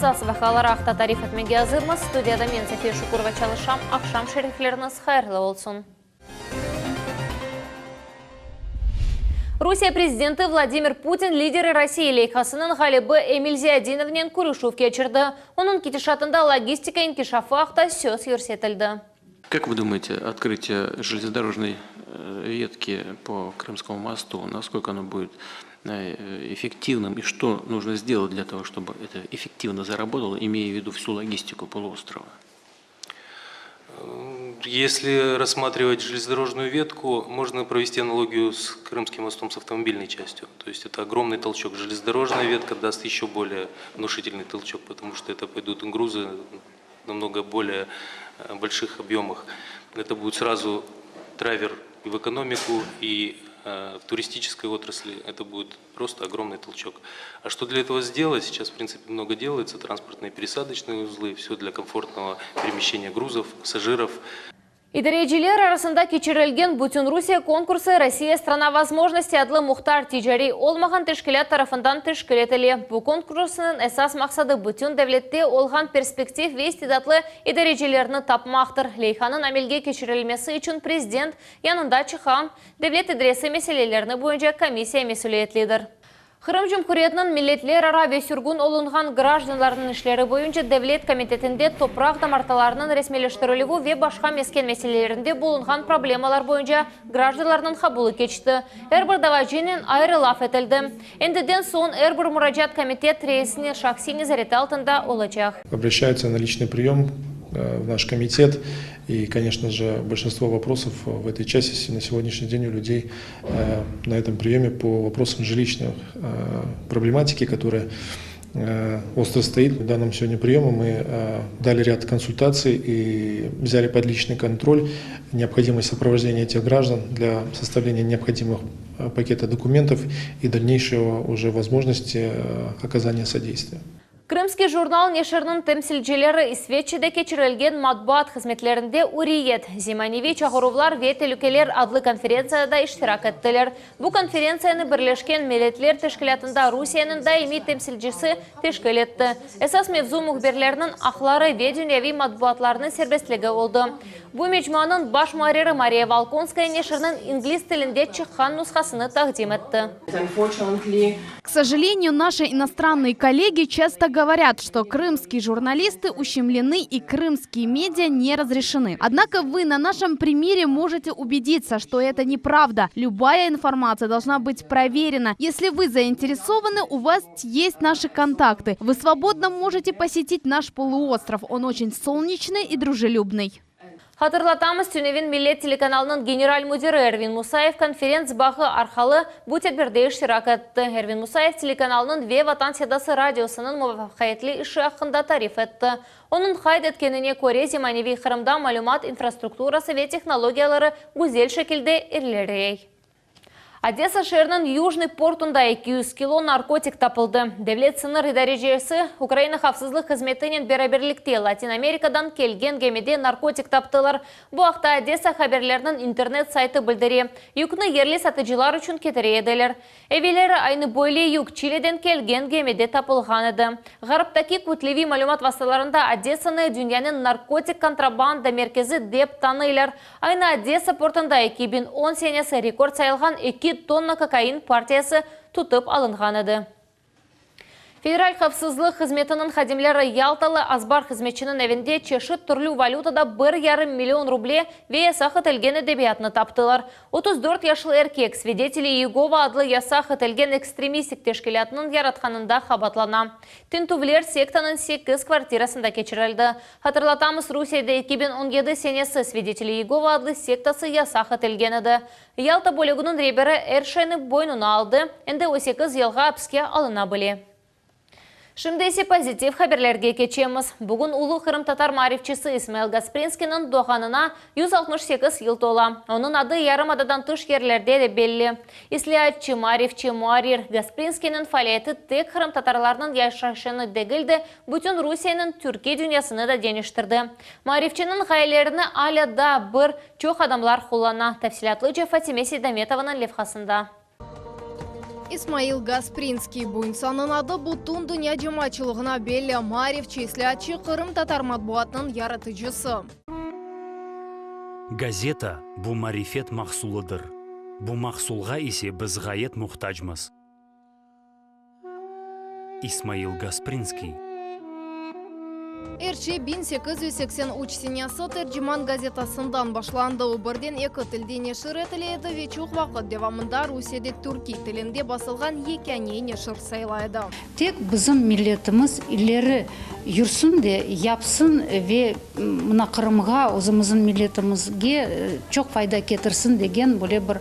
esas vaqiaları aqta tarif etmege azırmız. Studiyada men, Safiye Şukurova, çalışam. Aqşam şerifleriñiz hayırlı olsun. Rusiye prezidenti Vladimir Putin Lideri Rossiyi leyhasınıñ ğalibi Emil Ziyadinovnen körüşüv keçirdi. Onıñ ketişatında logistika inkişafı aqta söz yürsetildi. Как вы думаете, открытие железнодорожной ветки по Крымскому мосту, насколько оно будет эффективным и что нужно сделать для того, чтобы это эффективно заработало, имея в виду всю логистику полуострова? Если рассматривать железнодорожную ветку, можно провести аналогию с Крымским мостом с автомобильной частью. То есть это огромный толчок. Железнодорожная ветка даст еще более внушительный толчок, потому что это пойдут грузы намного более э, больших объемах. Это будет сразу драйвер и в экономику, и э, в туристической отрасли. Это будет просто огромный толчок. А что для этого сделать? Сейчас, в принципе, много делается. Транспортные пересадочные узлы, все для комфортного перемещения грузов, пассажиров. İdareciler arasında keçirilgen Bütünrusiye konkursı Rossiya strana vozmojnostey adlı muhtar ticariy olmağan teşkilât tarafından teşkil etile. Bu konkursnıñ esas maqsadı bütün devlette olğan perspektiv ve istidatlı idarecilerni tapmaqtır. Leyhanıñ amelge keçirilmesi içün prezident yanında çıqqan Devlet idaresi meselelerini boyunca komissiya mesüliyetlidir. Qırım Cumhuriyetiniñ Milletlerara ve sürgün olunğan grajdanlarnıñ işleri boyunca devlet komitetinde topraq damartılarınıñ resmiyleştirilüvi ve başqa mesken meselelerinde bulunğan problemalar boyunca grajdanlarnıñ qabulı keçti. Er bir davacınen ayrı laf etildi. Endiden soñ er bir muracaat komitet reisiniñ şahsiy nezareti altında olacaq. Обращаются на личный прием в наш комитет. И, конечно же, большинство вопросов в этой части на сегодняшний день у людей на этом приеме по вопросам жилищной проблематики, которая остро стоит. В данном сегодня приеме мы дали ряд консультаций и взяли под личный контроль необходимость сопровождения этих граждан для составления необходимых пакета документов и дальнейшего уже возможности оказания содействия. Krımskiy jurnal neşiriniñ temsilcileri İsveçiyada keçirilgen Matbuat hızmetlerinde üriyet, zemaneviy çağıruvlar ve telükeler adlı konferentsiyada iştirak ettiler. Bu konferentsiyanı Birleşken Milletler Teşkilâtında Rusiyeniñ daimiy temsilcisi teşkil etti. Esas mevzu mühbirlerniñ aqları ve dünyaviy matbuatlarnıñ serbestligi oldı. Bu mecmuanıñ baş muarriri Mariya Volkonskaya neşirniñ ingliz tilinde çıqqan nushasını taqdim etti. К сожалению, наши иностранные коллеги часто говорят, что крымские журналисты ущемлены и крымские медиа не разрешены. Однако вы на нашем примере можете убедиться, что это неправда. Любая информация должна быть проверена. Если вы заинтересованы, у вас есть наши контакты. Вы свободно можете посетить наш полуостров. Он очень солнечный и дружелюбный. Hatırlatamız, tünevin Millet telekanalınıñ general müdiri Ervin Musayev konferents bağı arqalı bu tedbirde iştirak etti. Ervin Musayev telekanalnıñ ve Vatan sedası radiosınıñ muvafaqiyetli işi aqqında tarif etti. Onıñ qayd etkenine köre, zemaneviy Qırımda malümat infrastrukturası ve tehnologiyaları güzel şekilde ilerley. Odesa şeeriniñ Yujnıy portunda 200 kilo narkotik tapıldı. Devlet sıñır idarecesi Ukraina havfsızlıq hızmetinen beraberlikte Latin Amerikadan kelgen gemide narkotik taptılar. Bu aqta Odesa haberleriniñ internet saytı bildire. Yükni yerli satıcılar içün ketire ediler. Evelleri aynı böyle yük Çiliden kelgen gemide tapılğan edi. Ğarptaki kütleviy malümat vastalarında Odesanı dünyanıñ narkotik kontrabanda merkezi dep tanıylar. Aynı Odesa portunda 2010 senesi rekord sayılğan eki tonna kokain partiyası tutıp alınğan edi. Federal havfsızlıq hızmetiniñ hadimleri Yaltalı azbar hızmetçiniñ evinde çeşit türlü valütada bir yarım million ruble ve yasaq etilgen edebiyatnı taptılar. 34 yaşlı erkek Svideteli İyegova adlı yasaq etilgen ekstremistik teşkilâtnıñ yaratqanında qabatlana. Tintüvler sektanıñ sekiz kvartirasında keçirildi. Hatırlatamız, Rusiyede 2017 senesi Svideteli İyegova adlı sektası yasaq etilgen edi. Yalta bölüginiñ reberi er şeyni boynuna aldı, endi o sekiz yılğa apiske alına bile. Şimdi ise pozitiv haberlerge keçemiz. Bugün ulu qırımtatar maarifçisi İsmail Gasprinskiyniñ doğğanına 168 yıl tola. Onıñ adı yarımadadan tış yerlerde de belli. İslâatçı, maarifçi, muarrir Gasprinskiyniñ faaliyeti tek qırımtatarlarnıñ yaşayışını degil de, bütün Rusiyeniñ türkiy dünyasını da deñiştirdi. Maarifçiniñ ğayelerini alâ daa bir çoq adamlar qullana. Tafsilâtlıca Fatime Seydametovanıñ levhasında. İsmail Gasprinskiy, bu insannıñ adı bütün dünya cemaatçılığına belli, maarifçi, islâatçı, qırımtatar matbuatınıñ yaratıcısı. Gazeta, bu marifet mahsulıdır. Bu mahsulğa ise biz ğayet muhtacmız. İsmail Gasprinskiy. Er şey 1883 senesi Terciman gazetasından başlandı. O birden eki tilde neşir etile edi ve çoq vaqıt devamında Rusiyede türkiy tilinde basılğan yekâne neşir sayıla edi. Tek bizim milletimiz ileri yürsün de, yapsın ve mına Qırımğa, özümizin milletimizge çoq fayda ketirsin degen böyle bir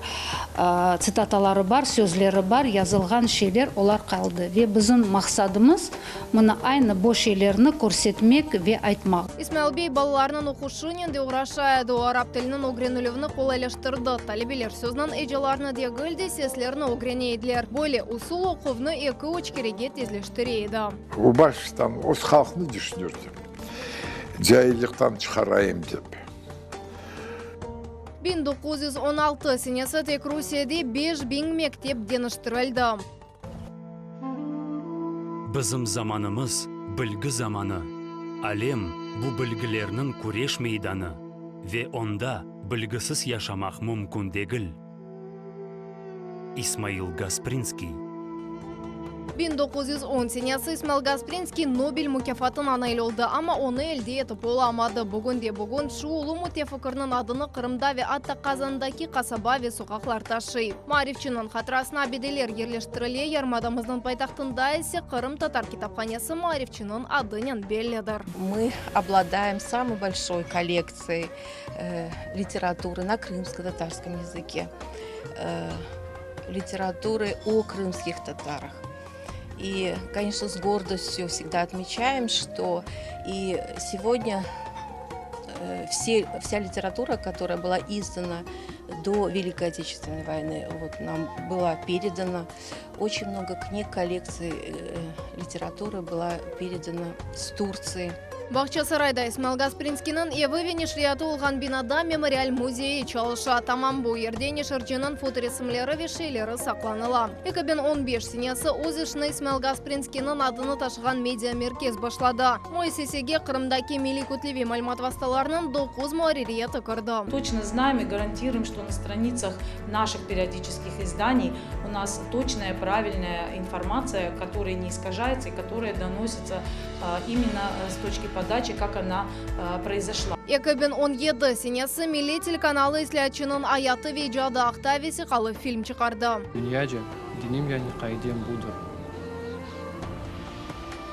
tsitataları bar, sözleri bar, yazılğan şeyler, olar qaldı. Ve bizim maqsadımız, mına aynı bo şeylerni körsetmek ve aytmaq. İsmail bey balalarnıñ oquşınen de oğraşa edi. O, arap tiliniñ ögrenilüvini qolaylaştırdı. Talebeler sözniñ ecalarını degil de, seslerni ögrene ediler. Böyle usul oquvnı eki-üç kerege tezleştire edi. O baştan öz halqnı düşünirdi, cailliktan çıqarayım dep. 1916 senesi tek Rusiyede 5000 mektep deñiştirildi. Bizim zamanımız, bilgi zamanı. Alem, bu bilgilerniñ küreş meydanı ve onda bilgisiz yaşamaq mümkün degil. İsmail Gasprinskiy. 1910 senesi İsmail Gasprinskiy Nobel mukâfatına nail oldı, amma onı elde etip olamadı. Bugün de bugün şu ulu mütefikirniñ adını Qırımda ve atta Qazandaki qasaba ve soqaqlar taşıy. Maarifçiniñ hatırasına abideler yerleştirile, yarımadamıznıñ paytahtında ise Qırımtatar kitaphanesi maarifçiniñ adınen bellidir. Мы обладаем самой большой коллекцией литературы на крымско-татарском языке, литературы о крымских татарах. И, конечно, с гордостью всегда отмечаем, что и сегодня все, вся литература, которая была издана до Великой Отечественной войны, вот, нам была передана. Очень много книг, коллекций литературы была передана с Турции. Bağçasarayda İsmail Gasprinskiyniñ evi ve neşriyatı olğan binada memorial müzeyi çalışa. Tamam bu yerde neşirciniñ fotoresimleri ve şeyleri saqlanıla. 2015 senesi öz işini İsmail Gasprinskiyniñ adını taşığan media-merkez başladı. Müessisege Qırımdaki milliy kütleviy malümat vastalarınıñ doquz muarririyeti kirdi. Точно знаем и гарантируем, что на страницах наших периодических изданий у нас точная, правильная информация, которая не искажается и которая доносится именно с точки подачи, как она произошла. 2017 senesi Millet telekanalı islâatçınıñ ayatı ve icadı aqta vesiqalı film çıqardı. Dünyaca dinim yani qaidem budır.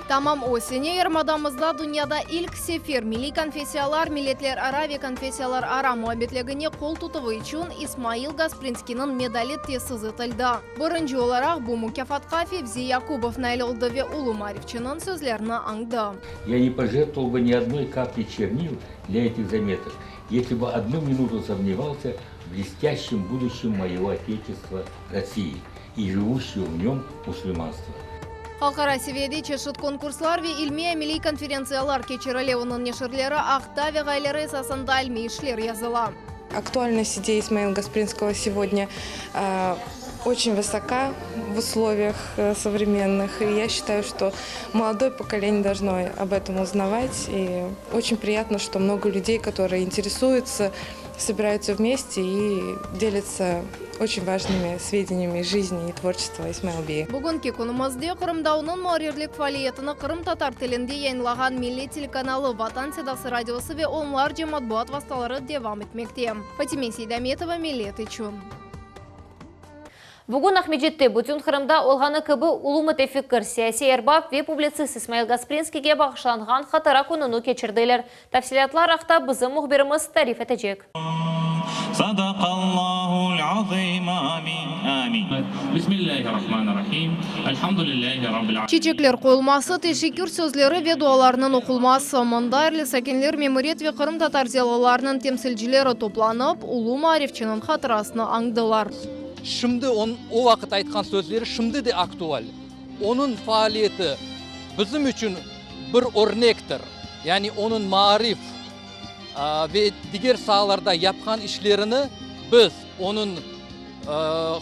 Tamam o sene yarımadamızda dünyada ilk sefer milliy konfessiyalar, milletlerara ve konfessiyalarara muabbetligine qol tutuvı içün İsmail Gasprinskiyniñ medali tesis etildi. Birinci olaraq bu mukâfatqa Fevzi Yakubov nail oldı ve ulu maarifçiniñ sözlerini añdı. Я не пожертвовал бы ни одной капли чернил для этих заметок, если бы одну минуту сомневался в блестящем будущем моего Отечества России и живущего в нем мусульманства. Halqara seviyede çeşit konkurslar ve ilmiy-ameliy konferentsiyalar keçirile, onıñ neşirleri aqta ve ğayeleri esasında ilmiy işler yazıla. Актуальность идеи Исмаила Гаспринского сегодня очень высока в условиях современных. И я считаю, что молодое поколение должно об этом узнавать. И очень приятно, что много людей, которые интересуются, собираются вместе и делятся очень важными сведениями из жизни и творчества Исмаила Бея. Bugünki künümizde Qırımda onıñ muarrirlik faaliyetini qırımtatar tilinde yayınlağan Millet telekanalı, Vatan sedası radiosı ve onlarca matbuat vastaları devam etmekte. Fatime Seydametova, Millet içün. Bugün Aqmescitte bütün Qırımda olğanı kibi ulu mütefikkir, siyasiy erbap ve publitsist İsmail Gasprinskiyge bağışlanğan hatıra kününi keçirdiler. Tafsilâtlar aqta bizim mühbirimiz tarif etecek. Sadaqallahul azim, amin, amin. Bismillahirrahmanirrahim. Elhamdülillahi rabbil alemin. Çiçekler qoyulması, teşekkür sözleri ve dualarnıñ oqulması. Mında yerli sakinler, memuriyet ve qırımtatar ziyalılarınıñ temsilcileri toplanıp, ulu maarifçiniñ hatırasını añdılar. Şimdi o vaqıt aytqan sözleri şimdi de aktual. Onıñ faaliyeti bizim içün bir örnektir. Yani onıñ maarif ve diger saalarda yapqan işlerini biz onıñ.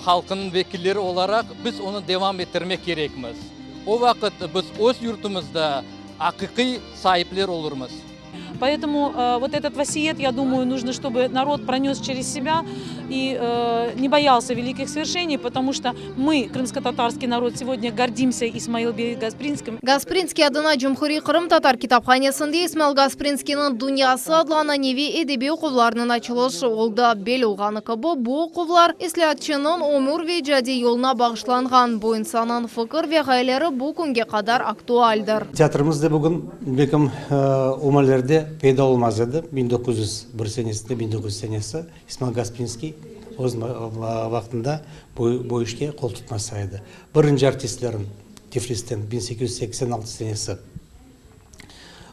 halqınıñ vekilleri olaraq biz onı devam ettirmek kerekmiz. O vaqıt biz öz yurtumızda aqiqiy saipler olurmız. Поэтому вот этот vasiyet, я думаю, нужно, чтобы народ пронес через себя и не боялся великих свершений, потому что мы, крымско-татарский народ, сегодня гордимся Исмаил бей Гаспринским. Gasprinskiy adına Cumhuriy qırımtatar kitaphanesinde İsmail Gasprinskiyniñ dünyası adlı ananeviy edebiy oquvlarnıñ açılışı oldı. Belli olğanı kibi, bu oquvlar islâatçınıñ ömür ve icadiy yoluna bağışlanğan. Bu insannıñ fikir ve ğayeleri bu künge qadar aktualdir. Teatrımız da bugün belkim o mallerde peyda olmaz edi, 1901 senesinde, 1900 senesi İsmail Gasprinskiy öz vaqtında bu işke qol tutmasa edi. Birinci artistlerin Tiflisten 1886 senesi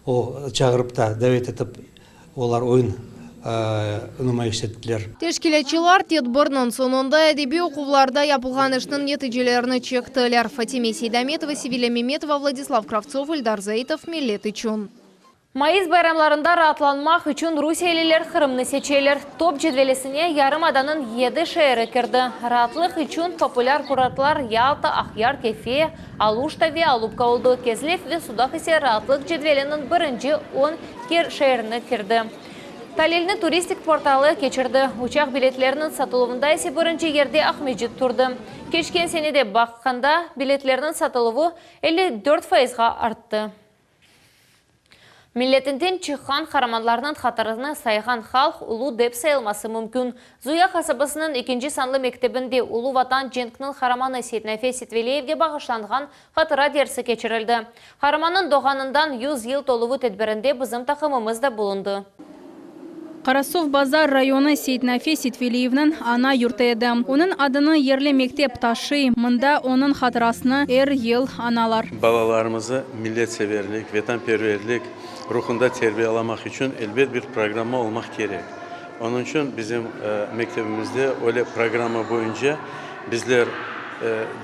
o çağırıp da davet etip Olar oyun numayış ettiler. Teşkilâtçılar tedbirniñ soñunda edebiy oquvlarda yapılğan işniñ neticelerini çektiler. Fatime Seydametova, Sevilâ Memetova, Vladislav Kravtsov, İldar Zaitov, Millet içün. Mayıs bayramlarında raatlanmaq içün rusiyeliler Qırımnı seçeler. Top cedvelesine yarımadanıñ yedi şeeri kirdi. Raatlıq içün populâr kurortlar Yalta, Aqyar, Kefe, Aluşta ve Alupka oldı. Kezlev ve Sudaq ise raatlıq cedveliniñ birinci on şeerine kirdi. Talilni turistik portalı keçirdi. Uçaq biletleriniñ satıluvında ise birinci yerde Aqmescit turdı. Keçken senede baqqanda, biletlerniñ satıluvı 54 fayızğa arttı. Milletinden çıqqan qaramanlarnıñ hatırını sayğan halq ulu dep sayılması mümkün. Zuya qasabasınıñ ekinci sanlı mektebinde Ulu Vatan cenkniñ qaramanı Seytnafe Sitveliyevge bağışlanğan hatıra dersi keçirildi. Qaramannıñ doğğanından 100 yıl toluvı tedbirinde bizim taqımımız da bulundı. Qarasuvbazar rayonı Seytnafe Sitveliyevniñ ana yurtı edi. Onıñ adını yerli mektep taşıy, mında onıñ hatırasını er yıl añalar. Balalarımızı milletseverlik, vetanperverlik ruhunda terbiyalamaq içün elbet bir programma olmaq kerek. Onıñ içün bizim mektebimizde öyle programma boyunca bizler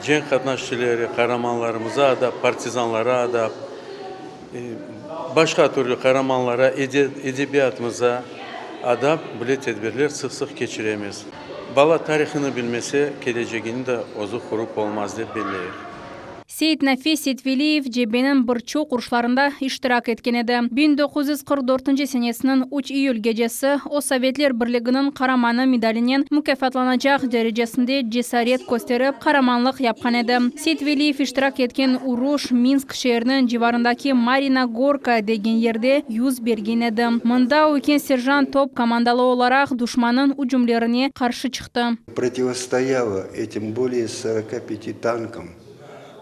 cenk qatnaşçıları, qaramanlarımıza adap, partizanlara adap, Başqa türlü qaramanlara, edebiyatımıza adap böyle tedbirler sıq-sıq keçiremiz. Bala tarihını bilmese, kelecegini de özü qurıp olmaz, dep belleyik. Seytnafe Seytveliyev cebeniñ bir çoq uruşlarında iştirak etken edi. 1944 senesiniñ üç iyül gecesi o Sovetler Birliginiñ Qaramanı medalinen mukâfatlanacaq derecesinde cesaret kösterip, qaramanlıq yapqan edi. Seytveliyev iştirak etken uruş Minsk şeeriniñ civarındaki Marina Gorka degen yerde yüz bergen edi. Mında üyken serjant top komandalı olaraq duşmannıñ ücümlerine qarşı çıqtı. Protivostoyalo etim bolee soroka pyati tankam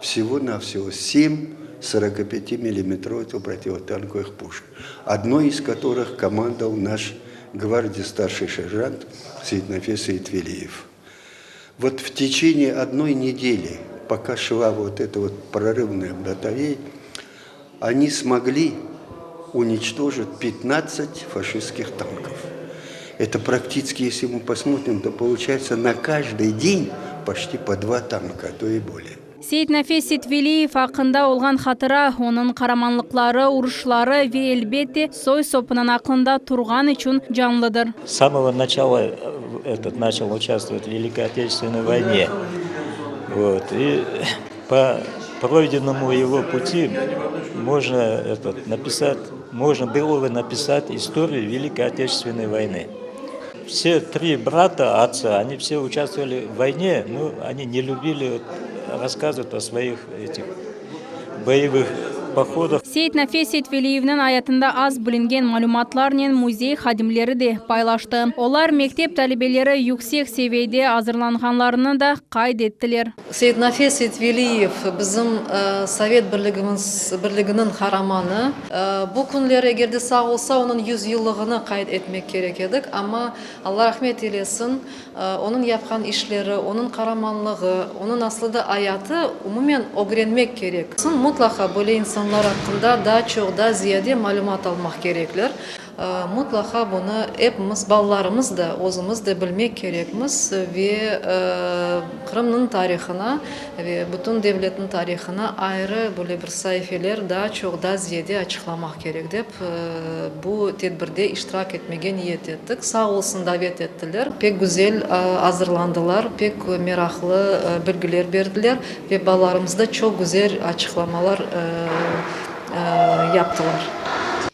vsego-navsego sem soroka-pyati-millimetrovıh protivotankovıh puşek, odnoy iz kotorıh komandoval naş gvardiya starşiy serjant Seytnafe Seytveliyev. Вот в течение одной недели, пока шла вот эта вот прорывная батарея, они смогли уничтожить 15 фашистских танков. Это практически, если мы посмотрим, то получается на каждый день почти по два танка, а то и более. Seytnafe Seytveliyev aqqında olğan hatıra, onıñ qaramanlıqları, uruşları ve, elbette, soy-sopunıñ aqlında turğan içün canlıdır. С самого начала этот начал участвовать в Великой Отечественной войне. Вот. И по пройденному его пути можно этот, написать, можно было бы написать историю Великой Отечественной войны. Все три брата отца, они все участвовали в войне, но они не любили рассказывать о своих этих боевых походах. Seytnafe Seytveliyevniñ ayatında az bilingen malümatlarnen müzey hadimleri de paylaştı. Olar mektep talebeleri yüksek seviyede azırlanğanlarını da qayd ettiler. Seytnafe Seytveliyev bizim Sovet Birligimiz Birliginiñ qaramanı. Bu künleri, eger de sağ olsa, onıñ yüz yıllığını qayd etmek kerek edik, amma Alla rahmet eylesin, onıñ yapqan işleri, onıñ qaramanlığı, onıñ aslı da ayatı umumen ögrenmek kerek. Mutlaqa böyle insanlar aqqında daa çoq, daa ziyade malümat almaq kerekler. Mutlaqa bunı epimiz, balalarımız da, özümiz de bilmek kerekmiz ve Qırımnıñ tarihına ve bütün devletniñ tarihına ayrı böyle bir saifeler daa çoq, daa ziyade açıqlamaq kerek dep, bu tedbirde iştirak etmege niyet ettik. Sağ olsun, davet ettiler. Pek güzel azırlandılar, pek meraqlı bilgiler berdiler ve balalarımızda çoq güzel açıqlamalar yaptılar.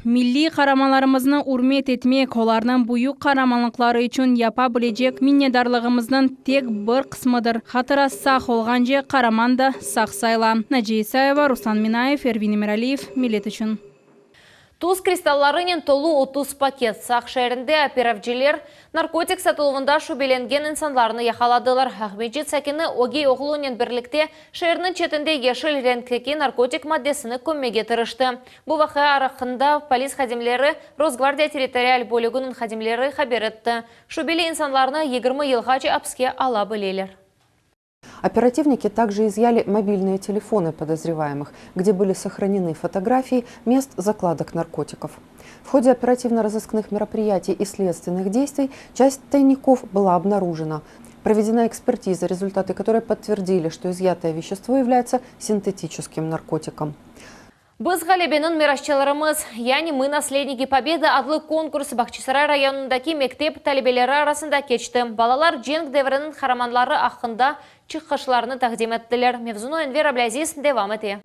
Milliy qaramanlarımıznı ürmet etmek, olarnıñ büyük qaramanlıqları içün yapa bilecek minnetdarlığımıznıñ tek bir qısmıdır. Hatıra sağ olğance, qaraman da sağ sayıla. Naciye İsayeva, Ruslan Minayev, Ervin Emiraliyev, Millet içün. Tuz kristallarınen tolu 30 paket. Saq şeerinde operavciler narkotik satıluvında şübelengen insanlarnı yaqaladılar. Aqmescit sakini ögey oğlunen birlikte şeerniñ çetinde yeşil renkteki narkotik maddesini kömmege tırıştı. Bu vaqia aqqında polis hadimleri Rosgvardiya territorial bölüginiñ hadimleri haber etti. Şübeli insanlarnı 20 yılğace apske ala bileler. Оперативники также изъяли мобильные телефоны подозреваемых, где были сохранены фотографии мест закладок наркотиков. В ходе оперативно-розыскных мероприятий и следственных действий часть тайников была обнаружена. Проведена экспертиза, результаты которой подтвердили, что изъятое вещество является синтетическим наркотиком. Biz ğalebeniñ mirasçılarımız, yani Мы наследники Победы adlı konkurs Bağçasaray rayonındaki mektep talebeleri arasında keçti. Balalar cenk devriniñ qaramanları aqqında çıqışlarını taqdim ettiler. Mevzunı Enver Ablâziz devam ete.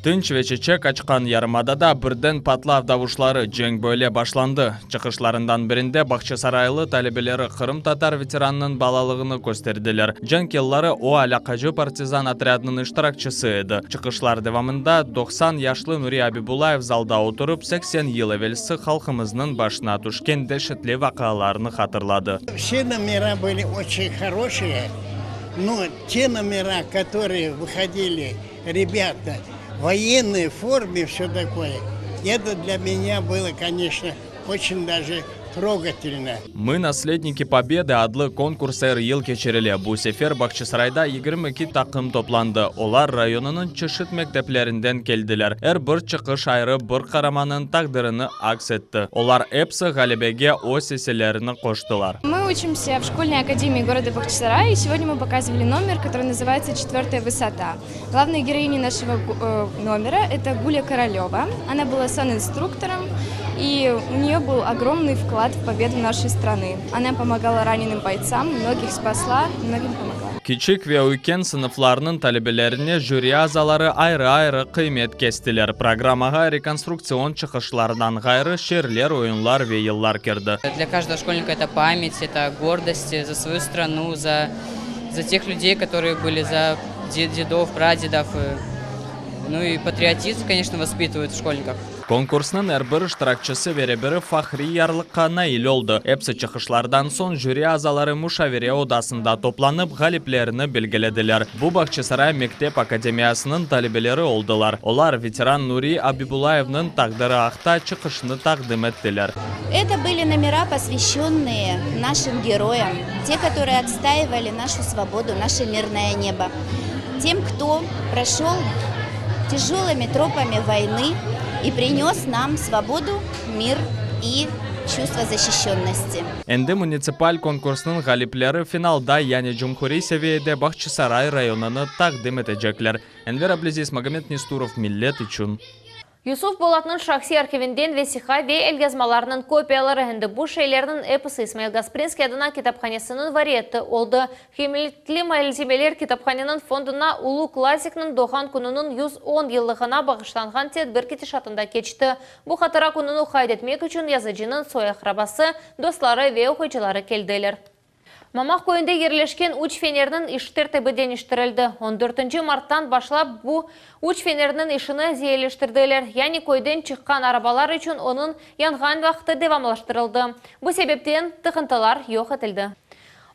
Tınç ve çeçek açqan yarımadada birden patlav davuşları, cenk böyle başlandı. Çıqışlarından birinde bağçasaraylı talebeleri qırımtatar veteranınıñ balalığını kösterdiler. Cenk yılları o alâqacı partizan otrâdınıñ iştirakçisi edi. Çıqışlar devamında 90 yaşlı Nuri Abibullayev zalda oturıp, 80 yıl evelsi halqımıznıñ başına tüşken deşetli vaqialarnı hatırladı. Все номера были очень хорошие, но те номера, которые выходили ребята в военной форме, все такое, это для меня было, конечно, очень даже трогательно. Мы наследники Победы adlı konkurs er yıl keçirile. Bu sefer Bağçasarayda 22 taqım toplandı. Olar rayonınıñ çeşit mekteplerinden keldiler. Er bir çıqış ayrı bir qaramannıñ taqdirini aks etti. Olar episi ğalebege öz isselerini qoştılar. Мы учимся в школьной академии города Бахчисарай, и сегодня мы показывали номер, который называется «Четвертая высота». Главная героиня нашего э, номера – это Гуля Королева. Она была санинструктором, и у нее был огромный вклад в победу нашей страны. Она помогала раненым бойцам, многих спасла, многим помогла. Kiçik ve üyken sınıflarnıñ talebelerine jüri azaları ayrı-ayrı qıymet kestiler. Programmağa rekonstruktsion çıqışlardan ğayrı, şiirler, oyunlar ve yırlar kirdi. Для каждого школьника это память, это гордость за свою страну, за, за тех людей, которые были, за дедов, прадедов. Ну и патриотизм, конечно, воспитывают в школьниках. Konkursnıñ er bir iştirakçisi ve reberi fahriy yarlıqqa nail oldı. Episi çıqışlardan soñ jüri azaları muşavere odasında toplanıp, ğaliplerni belgilediler. Bu Bağçasaray mektep akademiyasınıñ talebeleri oldılar. Olar veteran Nuri Abibullayevniñ taqdiri aqta çıqışını taqdim ettiler. Это были номера, посвященные нашим героям, те, которые отстаивали нашу свободу, наше мирное небо. Тем, кто прошел тяжелыми тропами войны и принес нам свободу, мир и чувство защищенности. Endi munitsipal konkursnıñ ğalipleri finalda, yani cumhuriy seviyede Bağçasaray rayonını taqdim etecekler. Enver Ablâziz, Magomed Nesturov, Millet içün. Yusuf Bolatnıñ şahsiy arhivinden vesiqa ve elyazmalarnıñ kopiyaları endi bu şeylerniñ episi İsmail Gasprinskiy adına kitaphanesiniñ variyeti oldı. Qıymetli malzemeler kitaphaneniñ fonduna ulu klassikniñ doğğan kününiñ 110 yıllığına bağışlanğan tedbir ketişatında keçti. Bu hatıra kününi qayd etmek içün yazıcınıñ soy-aqrabası, dostları ve oquyıcıları keldiler. Mamaq köyünde yerleşken üç fenerniñ iş tertibi deñiştirildi. On dörtünci marttan başlap bu üç fenerniñ işini ziyeleştirdiler, yani köyden çıqqan arabalar içün onıñ yanğan vaqtı devamlaştırıldı. Bu sebepten tıqıntılar yoq etildi.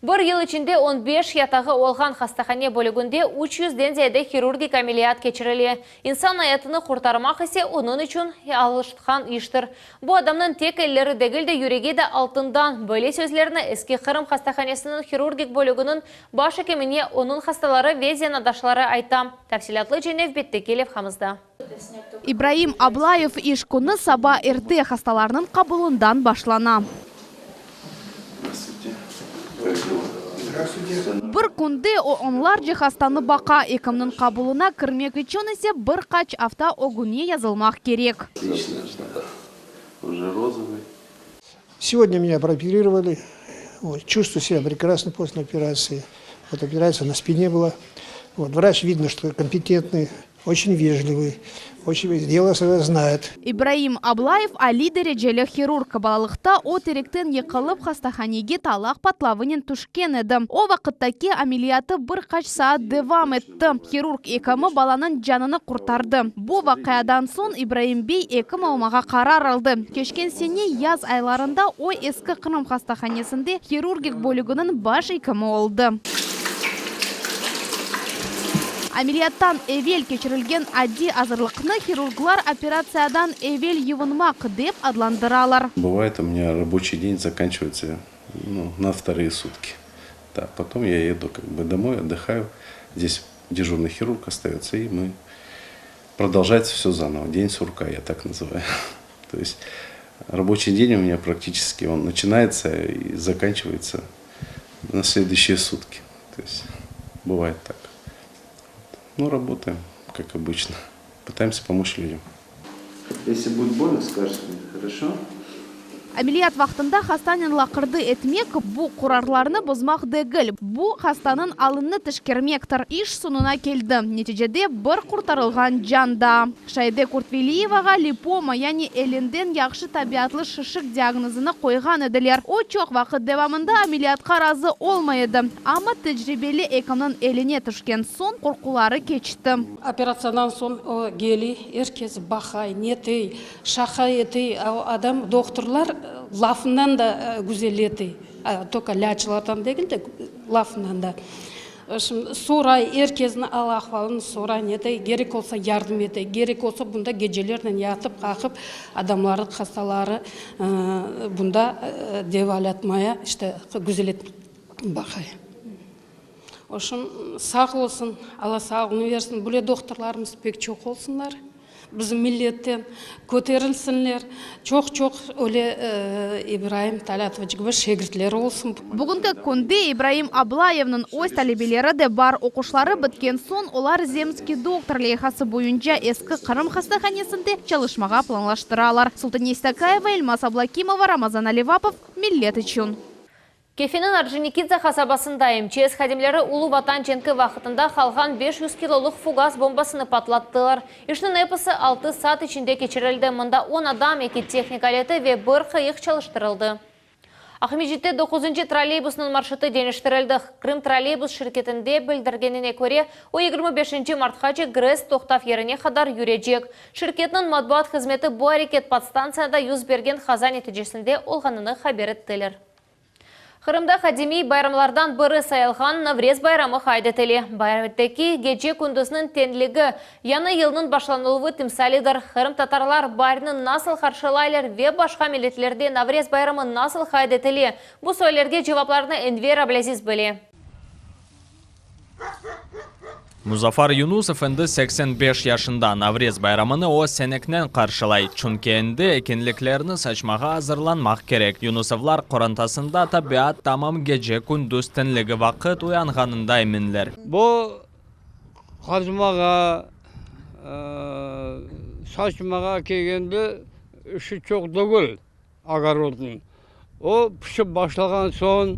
Bir yıl içinde on beş yatağı olğan hastahane bölüginde üç yüzden ziyade hirurgik ameliyat keçirile. İnsan ayatını qurtarmaq ise onıñ içün alışqan iştir. Bu adamnıñ tek elleri degil de, yüregi de altından. Böyle sözlerni Eski Qırım hastahanesiniñ hirurgik bölüginiñ baş ekimine onıñ hastaları ve zenaatdaşları ayta. Tafsilâtlıca nevbetteki levhamızda. İbraim Ablayev iş künü saba erte hastalarnıñ qabulından başlana. Bir künde o onlarca hastanı baqa, ekimniñ qabulına kirmek içün ise bir qaç afta ögüne yazılmaq kerek. Segodnâ menâ prooperirovali, çuvstvuyu sebâ prekrasno posle operatsii. Vot operatsiya na spine byla. Vot vraç vidno, çto kompetentnıy, oçen vejlivıy, oçen delo svoyo znayet. İbraim Ablayev aliy dereceli hirurg. Balalıqta o terekten yıqılıp, hastahanege talaq patlavınen tüşken edi. O vaqıttaki ameliyatı bir qaç saat devam etti. Hirurg ekimi balanıñ canını qurtardı. Bu vaqiadan soñ İbraim bey ekim olmağa qarar aldı. Keçken sene yaz aylarında o Eski Qırım hastahanesinde hirurgik bölüginiñ baş ekimi oldı. Ameliyattan evel keçirilgen adiy azırlıqnı hirurglar operatsiyadan evel yuvunmaq dep adlandıralar. Bıvayet u menya raboçiy den zakançivayetsâ, nu, na vtorıye sutki. Da, potom ya edu kak bı domoy, otdıhayu, zdes dejurnıy hirurg ostayötsâ, i mı prodoljaetsâ vsö zanovo, den surka, ya tak nazıvayu. To est raboçiy den u menya praktiçeski on naçinayetsâ i zakançivayetsâ na sleduyuşiye sutki. To est bıvayet tak. Nu, rabotaem, kak obıçno, pıtaemsâ pomoç lüdyam. Esli budet bolno, skajete mne, horoşo? Ameliyat vaqtında hastanen laqırdı etmek, bu qurarlarnı bozmaq degil, bu, hastanıñ alını teşkermektir. İş soñuna keldi. Neticede bir qurtarılğan can daa. Şayde Kurtveliyevağa lipoma, yani elinden yahşı tabiatlı şişik diagnozını qoyğan ediler. O, çoq vaqıt devamında ameliyatqa razı olmay edi, amma tecribeli ekimniñ eline tüşken soñ qorquları keçti. Operatsiyadan soñ o kele, er kes baqay, netey, şaqa etey, o adam, dohturlar lafından da güzel etey, tolko lâclardan degil de, lafından da. Şimdi soray, er kesniñ al-ahvalını soray, netey, kerek olsa yardım ete, kerek olsa bunda gecelernen yatıp qalqıp adamlarnıñ hastaları bunda devalatmaya, işte, güzel etip baqay. Oşun sağ olsun, Alla sağlığını versin, böyle dohturlarımız pek çoq olsunlar, bizim milletten köterilsinler, çoq-çoq öyle İbraim Talâtoviç kibi şegirtler olsun. Bugünki künde İbraim Ablayevniñ öz talebeleri de bar. Oquşları bitken soñ olar Zemskiy doktor leyhası boyunca Eski Qırım hastahanesinde çalışmağa planlaştıralar. Sultane İstakayeva, Elmaz Ablakimova, Ramazan Alivapov, Millet içün. Kefeniñ Orconikidze qasabasında MÇS hadimleri Ulu Vatan cenki vaqtında qalğan 500 kilolıq fugas bombasını patlattılar. İşniñ episi altı saat içinde keçirildi. Mında on adam, eki tehnik aleti ve bir qıyıq çalıştırıldı. Aqmescitte doquzıncı trolleybusnıñ marşrutı deñiştirildi. Krımtrolleybus şirketinde bildirgenine köre, o 25 martqace GRES toqtav yerine qadar yürecek. Şirketniñ matbuat hızmeti bu areket podstantsiyada yüz bergen qaza neticesinde olğanını haber ettiler. Qırımda qadimiy bayramlardan biri sayılğan Navrez bayramı qayd etile. Bayramdaki gece-kündüzniñ teñligi, yañı yılnıñ başlanıluvı timsalidir. Qırımtatarlar baarni nasıl qarşılaylar ve başqa milletlerde Navrez bayramı nasıl qayd etile? Bu suallerge cevaplarnı Enver Ablâziz bile. Muzafar Yunusov endi 85 yaşında. Navrez bayramını o seneknen qarşılay, çünki endi ekinliklerni saçmağa azırlanmaq kerek. Yunusovlar qorantasında tabiat tamam gece-kündüz tenligi vaqıt uyanğanında eminler. Bu qazmağa, saçmağa kelgende işi çoq degil. Ogorodnıñ. O pişip başlağan soñ,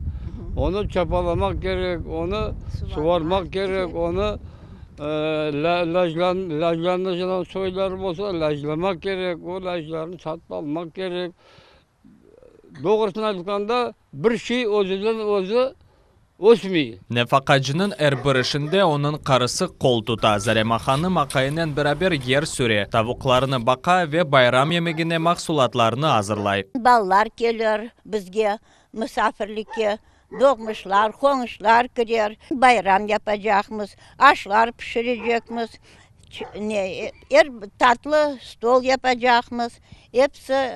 onı çapalamaq kerek, onı suvarmaq kerek, onı lâclanacaq soyları bolsa, lâclamaq kerek, o lâclarnı satıp almaq kerek. Doğrusını aytqanda, bir şey özünden özü Ösmey. Nefaqacınıñ er bir işinde onıñ qarısı qol tuta. Zarema hanım aqayınen beraber yer süre, tavuqlarını baqa ve bayram yemegine mahsulatlarnı azırlay. Balalar kelir bizge musafirlikke. Doğmuşlar, qoñuşlar kirer, bayram yapacaqmız, aşlar pişirecekmiz, ne, er tatlı stol yapacaqmız, episi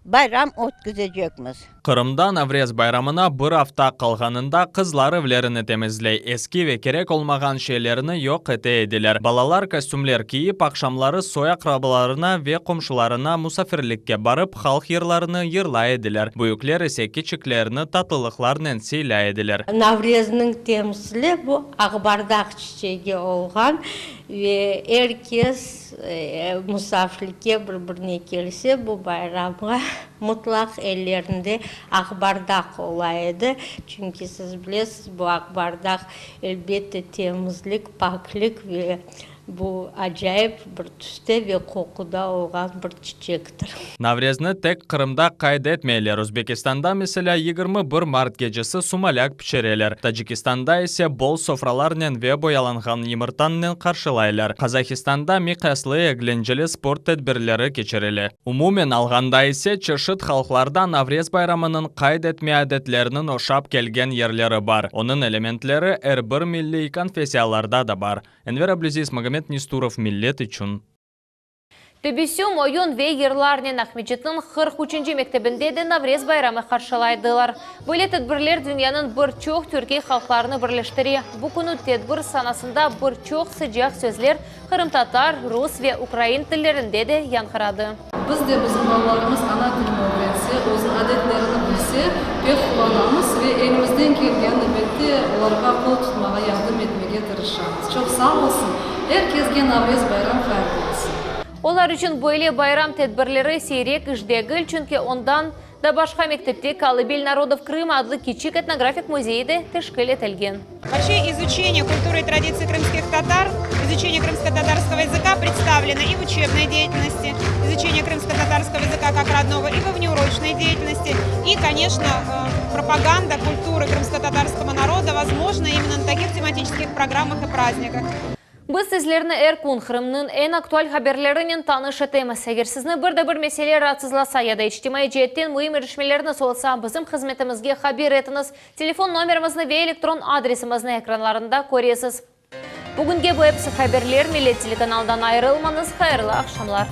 bayram ötküzecekmiz. Qırımda Navrez bayramına bir afta qalğanında qızlar evlerini temizley, eski ve kerek olmağan şeylerni yoq ete ediler. Balalar kostümler kiyip, aqşamları soy-aqrabalarına ve qomşularına musafirlikke barıp, halq yırlarını yırlay ediler, büyükler ise kiçiklerni tatlılıqlarnen sıylay ediler. Navrezniñ temsili bu aqbardaq çiçegi olğan ve er kes musafirlikke bir-birine kelse, bu bayramğa mutlaq ellerinde aqbardaq ola edi. Çünki siz bilesiz, bu aqbardaq, elbette, temizlik, paklik ve Bu acayip bir tüste ve qoquda olğan bir çiçektir. Navrezni tek Qırımda qayd etmeyler, Özbekistanda, meselâ, 21 mart gecesi sumalâk pişireler, Tacikistanda ise bol sofralarnen ve boyalanğan yımırtannen qarşılaylar, Qazahistanda miqyaslı eglenceli sport tedbirleri keçirile. Umumen alğanda ise, çeşit halqlarda Navrez bayramınıñ qayd etme adetleriniñ oşap kelgen yerleri bar, onıñ elementleri er bir milliy konfessiyalarda da bar. Enver Ablüziz, Magomed Nesturov, Millet içün. Tebessüm, oyun ve yırlarnen Aqmescitniñ 43-nci mektebinde de Navrez bayramı qarşılaydılar. Böyle tedbirler dünyanıñ bir çoq türkiy halqlarını birleştire. Bu künü tedbir sanasında bir çoq sıcaq sözler qırımtatar, rus ve ukrain tillerinde de yañğıradı. Biz de bizim balalarımız ana tilini ögrense, özüniñ adetlerini bilse, pek quvanamız ve elimizden kelgen, elbette, olarğa qol tutmağa, yardım etmege tırışamız. Çoq sağ olsun! Er kesge Navrez bayram hayırlı olsun! Olar içün böyle bayram tedbirleri siyrek iş degil, çünki ondan da başqa mektepte Kolыбель народов Крыма adlı kiçik etnografik müzeyi de teşkil etilgen. Вообще изучение культуры и традиций крымских татар, изучение крымско-татарского языка представлено и в учебной деятельности, изучение крымско-татарского языка как родного, и во внеурочной деятельности. И, конечно, пропаганда культуры крымско-татарского народа возможна именно на таких тематических программах и праздниках. Biz sizlerni er kün Qırımnıñ eñ aktual haberlerinen tanış etemiz. Eger sizni bir de bir mesele raatsızlasa ya da içtimaiy ceetten müim irişmelerniz olsa, bizim hızmetimizge haber etiñiz. Telefon nomerimizni ve elektron adresimizni ekranlarında köresiz. Bugünge bu episi haberler, Millet telekanalından ayırılmañız, hayırlı aqşamlar.